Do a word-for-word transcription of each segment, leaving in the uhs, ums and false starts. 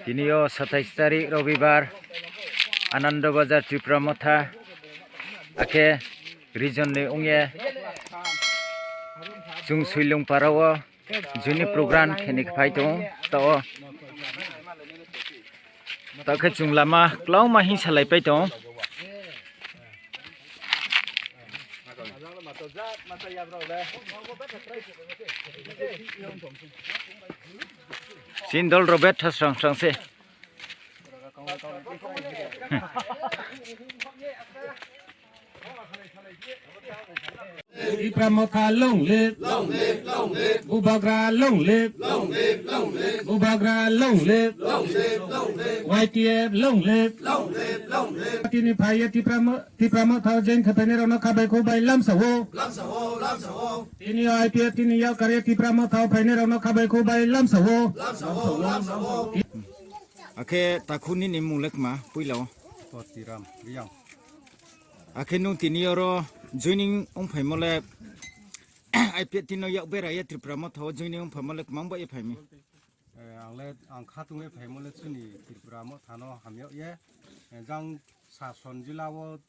Tini o satais tarik Robibar, Anando Bazar Tipra Motha, akhe region ni ongye chwng Swilung para o juni program kheni phai tongo, ta o ta khe chwng lama kwlangma hing salai pai tongo. Sindol robet thasrang srang se. Tipra Motha long live. Long live, long live. Bubagra long live. Long live, long live. Bubagra long live. Long live, long live. Y T F long live. Long live, long live. Tini phaiya Tipra Mo-, Tipra Motha join khe phainai rokno khabai khubai lamsa o. Lamsa o, lamsa o. Tini o I P F tini yakarya Tipra Motha phainai rokno khabai khubai lamsa o. Lamsa o, lamsa o. Akhe takhuni ni mung lekma puila o. Totiram Riyang. Akhe nung tini oro joining ong phaimo le I P F tino yak bera ye Tripura Motha o joining ong phaimo le kwmang ba ye phaimi. Eh, ang le, ang khatung ye phaimo le chini Tripura Motha no hamyok ye. Eh, jang sason jila o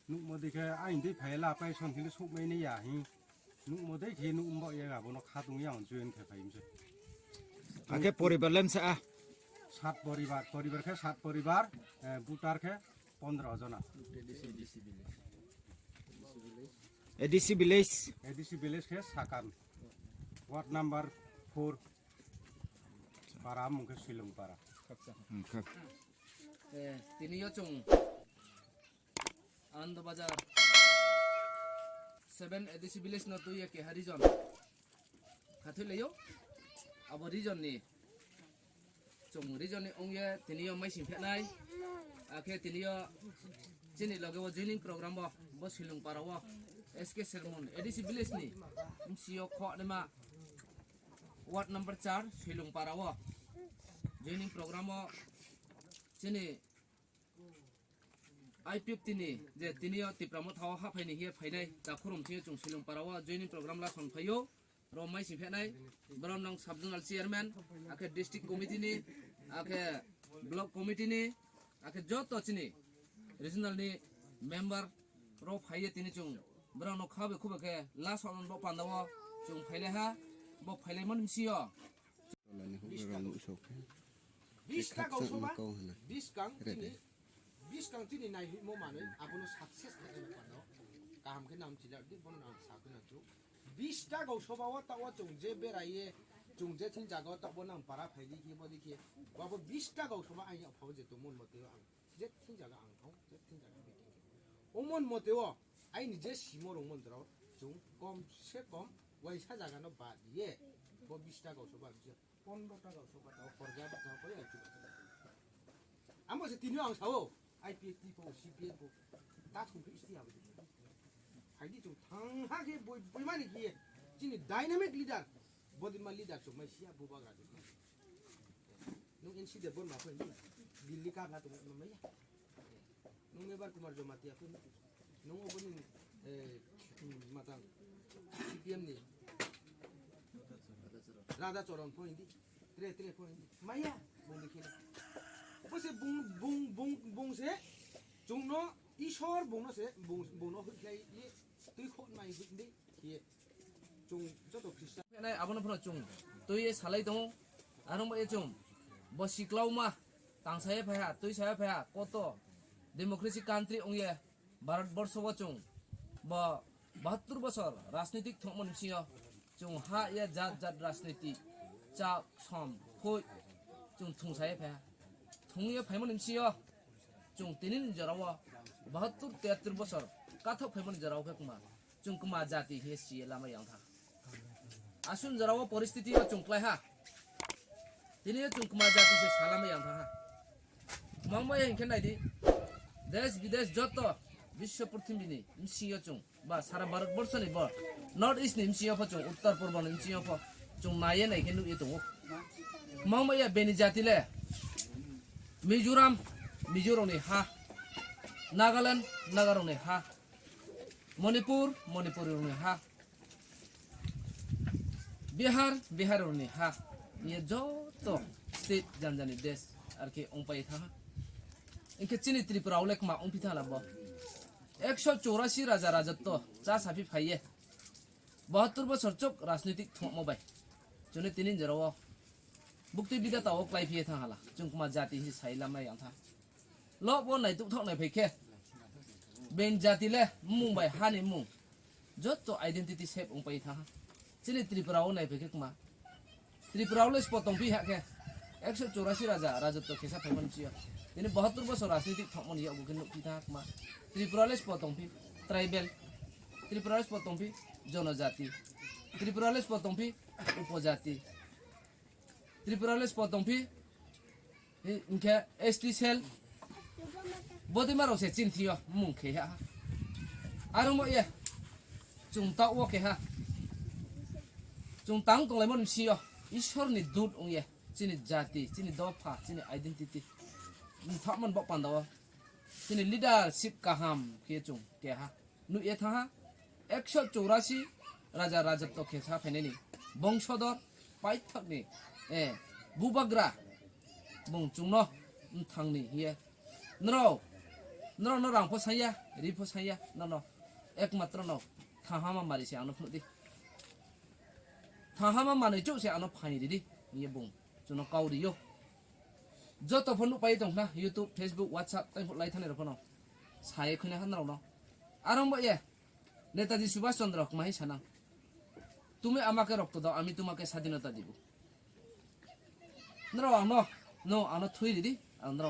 nukmo dikhe ain dei phai la pai son hili sukmai ni ya hi. Nukmo dei khe nukmo ye abono khatung ye ang join khe phaimse. Akhe poribar lemsa a? Sat poribar, poribar khe sat poribar, eh, voter khe pondro jona. A D C village. A D C village khe Sakan. Ward number four. Para mung khe Swilung para. Hmm, kha. Eh, tini yo chwng Anando Bazar seven A D C village no twi ya keha region. Khathwi layo. Abo region ni chwng region ni ongya tini yo maising phenai. Akhe tini yo chini loge o joining program bo, bo Swilung para o S K Sermon A D C village ni M C O kho nema ward number char Swilung para o joining program o chini I P F tini je tini o Tipra Motha o haphaini hiye phainai ta khurumsio chwng Swilung para o joining program la son phaio. Rom mai sing phenai, borom nang sub zonal chairman, akhe district committee ni, akhe block committee ni, akhe joto chini regional ni member ro phaiye tini chwng borok no khabe khube khe last on bo panda o chwng phailai ha, bo phailai mani bisi o. Bis ta gausoma, bis kang chini, bis kang chini naihuimo manwi abono success khaina panda o kaham khe nam chila di bono nang sakna chu. Bis ta gausoma o ta o chwng je beraiye, chwng je thing jaga o ta bo nang para phaidi khe bodi khe, bo abo bis ta gausoma ang ya phao je tongmon mote o ang je thing jaga ang thong, je thing jaga meeting khe. Omon mote o aini je simo rongmon drao chwng kom se kom waisa jaga no bad ye bo bis ta gausoma ang je pondro ta gausoma ta o porja ta o koi ai chuba. Amo se tini ang sao I P F T po C P M po ta thung phi isti abo. Phaidi chwng thang ha khe boi, boi mani khe chini dynamic leader, bodima leader chwng mai sia bubagra. Nung N C Debbarma phai ni Delhi ka na tong ma ya. Nung Mebar Kumar Jamatia phai ni. Nung oboni, eh, hmm, matang C P M ni Radha Charan phai ni. Tre, tre phai ni. Maya, bung dikhe. Obo se bung, bung, bung, bung se chwngno Isor bungno se, bung, bungno hoi khlai ye twi khok mai hoi de ye. Chwng joto Khristan. Nai abono phano chwng twi ye salai tongo. Arong ba ye chwng bo siklauma tangsa ye phaiha, twi sa ye phaiha, koto democracy country ong ye Bharat borsho o chwng bo bahattur bosor rajnitik thongmani bisingo chwng ha ye jat jat rajnitik chak som khoi chwng thungsa ye phaiha. Thung ye phaimani bisingo chwng tini ni jora o bahattur tiyattur bosor kathok phaimani jora o khe kwma chwng kwma jati hiye siye lama yang tha. Aswk jora o poristiti o chwng klai ha. Tini o chwng kwma jati se salama yang tha ha. Kwma wngma ya hinkhe nai di. Desh bidesh joto biswa purthimbi ni bisingo chwng ba sara Bharat borsho ni bo North East ni bisingo pho chwng Uttar Purbo ni bisingo pho chwng nai ye nai khe nuk ye tongo. Kwma wngma ya beni jati le Mizoram, Mizo rok ni ha. Nagaland, Naga rok ni ha. Manipur, Manipuri rok ni ha. Bihar, Bihar rok ni ha. Ye joto state, janjani desh, ar khe ongpai tha. Inkhe chini Tripura o le kma ongpi tha la bo. Ekso chorasi raja rajotto cha sapi phaiye. Bahattur bosor chuk rajnitik thongmo bai. Chwngno tini jora o bukti bidata o klai phiye thang hala. Chwng kma jati hi sai lamai yang tha. Lo bo naituk thok nai phai khe. Ben jati le mung bai hani mung. Jotto identity sep ong pai tha. Chini Tripura o nai phai khe kma. Tripura o le spo tong phi ha khe. Ekso chorasi raja, rajotto khesa phai man chiyo. Tini bahattur bosor rajnitik thok man ya bo khe nuk phi tha kma. Tripura o le spo tong phi. Tribal. Tripura o le spo tong phi. Jonojati. Tripura o le spo tong phi. Upojati. Tripura o le spo tong phi. Hinkhe S T cell. Bodima rok se chin thiyo mung khe ha. Aro mo ye. Chung ta o khe ha. Chung tang tong lai mo sim yo. Ishwar ni dut ong ye. Chini jati, chini dopha, chini identity. Thak man bok panda o. Chini leadership kaham khe chung khe ha. Nuk ye tha ha. Ekso chorasi raja rajotto khesa phainani bongsodor paithakni, eh, bubagra bung chungno mthangni hiye. Nrao, nrao no rang pho sanya, ri pho sanya, no no. Ekmatro no thahama mari se ano phunuk di. Thahama manwi chuk se ano phaini ridi, hiye bung chungno kau riyo. Joto pho nuk pai tong na YouTube, Facebook, WhatsApp, tai pho lai thani rok pho no. Sai khuna ha nrao no. Arong bo ye. Netaji Subhash Chandra kma hai sanang. তুমি আমাকে রক্ত দাও, আমি তোমাকে স্বাধীনতা দিব। Nrao ang no, no, ano thui ridi, ang nrao.